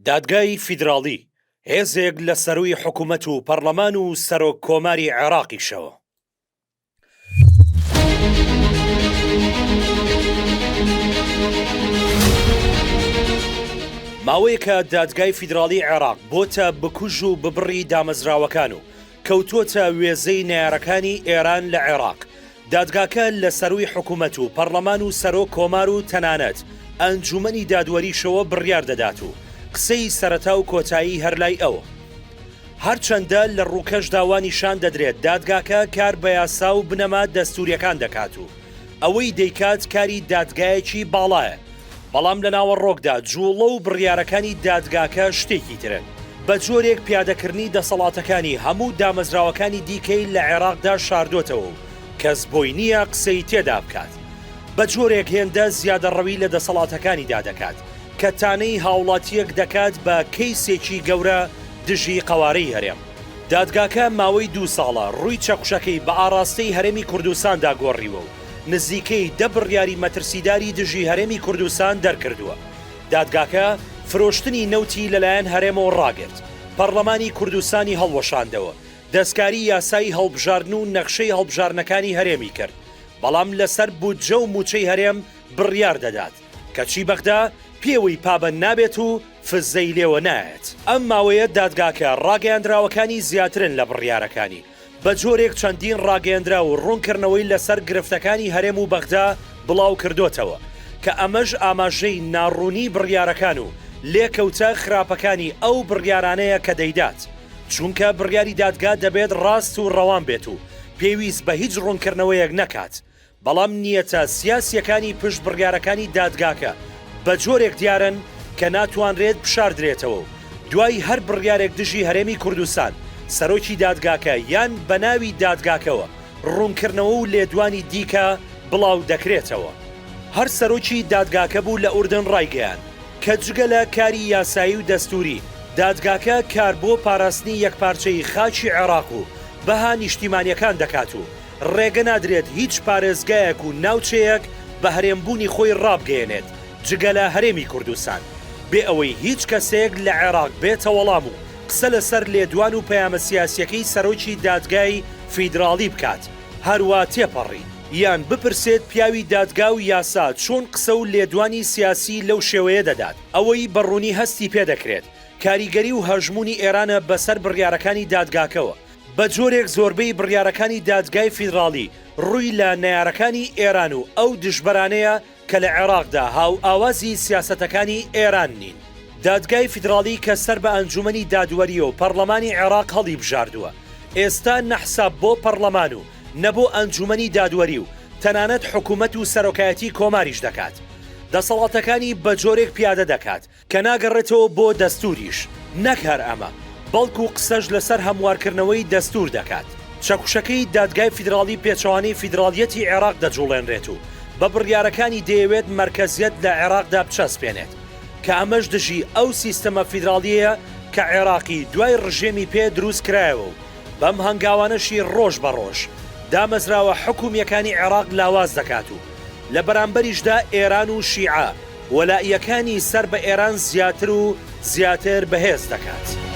دادگای فیدراڵی، هێزێک لە سەرووی حکومەت و پەڕلەمان و سەرۆک کۆماری عێراقیشەوە. ماوەیەکە دادگای فیدراڵی عێراق بۆتە بکوژ و ببڕی دامەزراوەکان و کەوتووەتە وێزەی نەیارەکانی ئێران لە عێراق. دادگاکە لە سەرووی حکومەت و پەڕلەمان و سەرۆک کۆمار و تەنانەت ئەنجومەنی دادوەریشەوە بڕیار دەدات و قسەی سەرەتا و کۆتایی هەر لای ئەوە. هەرچەندە لە ڕووکەشدا وا نیشان دەدرێت دادگاکە کار بە یاسا و بنەما دەستووریەکان دەکات و ئەوەی دەیکات کاری دادگایەکی باڵایە، بەڵام لە ناوەڕۆکدا جووڵە و بڕیارەکانی دادگاکە شتێکی ترن، بە جۆرێک پیادەکردنی دەسەڵاتەکانی هەموو دامەزراوەکانی دیکەی لە عێراقدا شاردۆتەوە و کەس بۆی نییە قسەی تێدا بکات. بە جۆرێک هێندە زیادەڕەوی لە دەسەڵاتەکانیدا دەکات کە تانەی هاوڵاتییەک دەکات بە کەیسێکی گەورە دژی قەوارەی هەرێم. دادگاکە ماوەی دوو ساڵە ڕووی چەکوشەکەی بە ئاڕاستەی هەرێمی کوردستاندا گۆڕیوە و نزیکەی دە بڕیاری مەترسیداری دژی هەرێمی کوردستان دەرکردووە. دادگاکە فرۆشتنی نەوتی لەلایەن هەرێمەوە ڕاگرت، پەڕلەمانی کوردستانی هەڵوەشاندەوە، دەستکاری یاسای هەڵبژاردن و نەخشەی هەڵبژاردنەکانی هەرێمی کرد، بەڵام لەسەر بودجە و مووچەی هەرێم بڕیار دەدات، کەچی بەغدا پێوەی پابەند نابێت و فززەی لێوە نایەت. ئەم ماوەیە دادگاکە ڕاگەیاندراوەکانی زیاترن لە بڕیارەکانی، بە جۆرێک چەندین ڕاگەیەندراو و ڕوونکردنەوەی لەسەر گرفتەکانی هەرێم و بەغدا بڵاوکردۆتەوە، کە ئەمەش ئاماژەی ناڕوونی بڕیارەکان و لێکەوتە خراپەکانی ئەو بڕیارانەیە کە دەیدات، چونکە بڕیاری دادگا دەبێت ڕاست و ڕەوان بێت و پێویست بە هیچ ڕوونکردنەوەیەک نەکات. بەڵام نیەتە سیاسیەکانی پشت بڕیارەکانی دادگاکە بە جۆرێک دیارن کە ناتوانرێت بشاردرێتەوە و دوای هەر بڕیارێک دژی هەرێمی کوردستان سەرۆکی دادگاکە یان بە ناوی دادگاکەوە ڕوونکردنەوە و لێدوانی دیکە بڵاو دەکرێتەوە. هەر سەرۆکی دادگاکە بوو لە ئوردن ڕایگەیاند کە جگە لە کاری یاسایی و دەستووری، دادگاکە کار بۆ پاراستنی یەکپارچەیی خاکی عێراق و بەها نیشتیمانیەکان دەکات و ڕێگە نادرێت هیچ پارێزگایەک و ناوچەیەک بە هەرێمبوونی خۆی ڕابگەیەنێت جگە لە هەرێمی کوردستان، بێ ئەوەی هیچ کەسێک لە عێراق بێتە وەڵام و قسە لەسەر لێدوان و پەیامە سیاسیەکەی سەرۆکی دادگای فیدراڵی بکات هەروا تێپەڕی، یان بپرسێت پیاوی دادگا و یاسا چۆن قسە و لێدوانی سیاسی لەو شێوەیە دەدات، ئەوەی بە ڕوونی هەستی پێدەکرێت کاریگەری و هەژموونی ئێرانە بەسەر بڕیارەکانی دادگاکەوە، بە جۆرێک زۆربەی بڕیارەکانی دادگای فیدراڵی ڕووی لە نەیارەکانی ئێران و ئەو دژبەرانەیە کە لە عێراقدا هاوئاوازی سیاسەتەکانی ئێران نین. دادگای فیدراڵی کە سەر بە ئەنجومەنی دادوەرییە و پەڕڵەمانی عێراق هەڵیبژاردووە، ئێستا نە حساب بۆ پەڕڵەمان و نە بۆ ئەنجومەنی دادوەری و تەنانەت حکومەت و سەرۆکایەتی کۆماریش دەکات. دەسەڵاتەکانی بە جۆرێک پیادە دەکات کە ناگەڕێتەوە بۆ دەستووریش، نەک هەر ئەمە، بەڵکو قسەش لەسەر هەموارکردنەوەی دەستوور دەکات. چەکوشەکەی دادگای فیدراڵی پێچەوانەی فیدراڵیەتی عێراق دەجوڵێنرێت و بە بڕیارەکانی دەیەوێت مەرکەزیەت لە عێراقدا بچەسپێنێت، کە ئەمەش دژی ئەو سیستەمە فیدراڵیەیە کە عێراقی دوای ڕژێمی پێ دروست کرایەوە و بەم هەنگاوانەشی ڕۆژ بە ڕۆژ دامەزراوە حکومییەکانی عێراق لاواز دەکات و لە بەرامبەریشدا ئێران و شیعە وەلائیەکانی سەر بە ئێران زیاتر و زیاتر بەهێز دەکات.